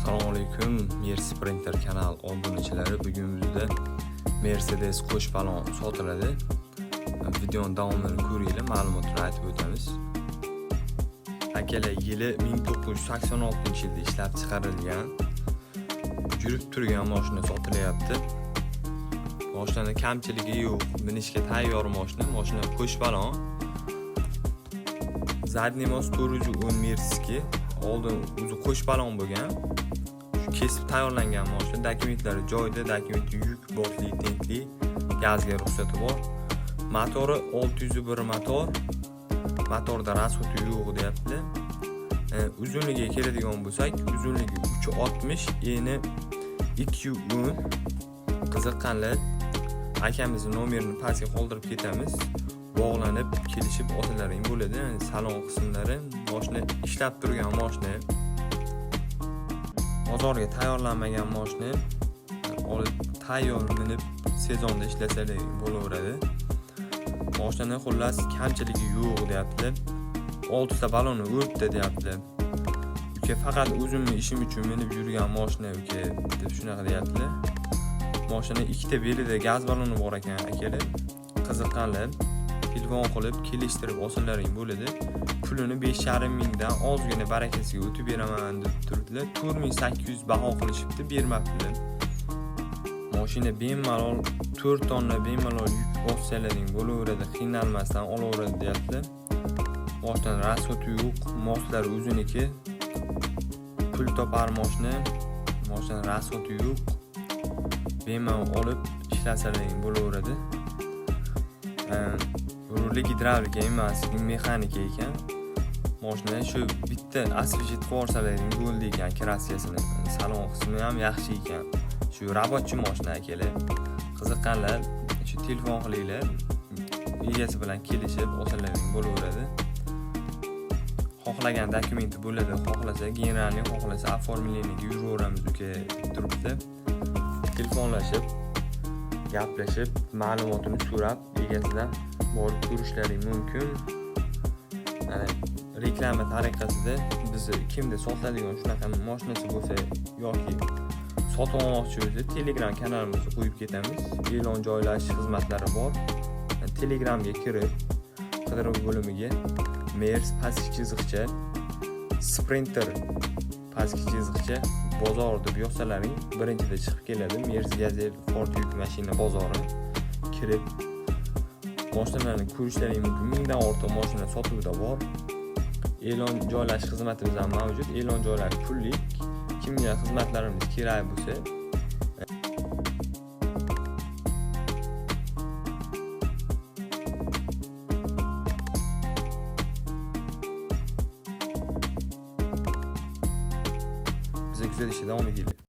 Assalomu alaykum, Mer Sprinter kanal obunachilari. Bugun bizda Mercedes qo'sh balon sotiladi. Videoni davomini ko'ringlar, ma'lumotini aytib o'tamiz. Akalar, yili 1986-yilda ishlab chiqarilgan, yurib turgan mashina sotilyapti. Mashinani kamchiligi yo'q, minishga tayyor mashina, mashina qo'sh balon. Задний мост 410 Mercedes, oldin o'zi qo'sh balon bo'lgan. Shu kesib tayyorlangan mashina, dokumentlari joyida, dokumenti yuk bortli, tentli, gazga ruxsati bor. Motori 601 motor. Motorda расход i yo'q deyaptilar. Uzunligiga keladigan bo'lsak, uzunligi 360, eni 210. Qiziqqanlar akamizni nomerini pastga qoldirib ketamiz. Bog'lanib, kelishib olsalaring bo'ladi. Salon qismlari, mashina ishlab turgan mashina. Bozorga tayyorlanmagan mashina, olib tayyor minib sezonda ishlasalar bo'laveradi. Mashinani xullas kamchiligi yo'q deyaptilar. Oltita balonni o'ribdi deyaptilar. Uka, faqat o'zimni ishim uchun minib yurgan mashina uka, deb shunaqa deyaptilar. Mashina ikkita belida gaz balloni bor ekan akalar. Qiziqqanlar telefon qilib kelishtirib olsalaring bo'ladi. Pulini 5,5 mingdan ozgina barakasiga o'tib beraman deb turibdilar. 4800 baho qilishibdi, bermabdilar. Mashina bemalol 4 tonna bemalol yuk bossalaring bo'laveradi, qiynalmasdan olaveradi deyaptilar. Moshinani расход i yo'q, мост lar o'ziniki. Pul topar moshina, moshina расход i yo'q. Bemalol olib ishlasalaring bo'laveradi. Ruli gidravlika emas, mexanika ekan. Moshina shu bitta освежить qilib yuborsalaring bo'ldi ekan краска sini. Salon qismi ham yaxshi ekan. Shu рабочий moshina akalar. Qiziqqanlar shu telefon qilinglar. Egasi bilan kelishib olsalaring bo'laveradi. Xohlagan dokumenti bo'ladi, xohlasa генеральный, xohlasa оформление ga yuraveramiz uka deb turibdi. Telefonlashib, gaplashib, ma'lumotini so'rab egasidan borib ko'rishlaring mumkin. Mana reklama tariqasida bizni kimda sotiladigan shunaqa mashinasi bo'lsa yoki sotib olmoqchi bo'lsa, Telegram kanalimizga qo'yib ketamiz. E'lon joylash xizmatlari bor. Telegramga kirib, qidiruv bo'limiga Mers pastki chiziqcha Sprinter pastki chiziqcha bozor deb yozsalaring birinchida chiqib keladi. Mers Gazel Ford yuk mashina bozori. Kirib mashinalarni ko'rishlaring mumkin. Mingdan ortiq mashina sotuvda bor. E'lon joylash xizmatimiz ham mavjud. E'lon joylash pullik. Kimga xizmatlarimiz kerak bo'lsa, bizni kuzatishda davom etinglar.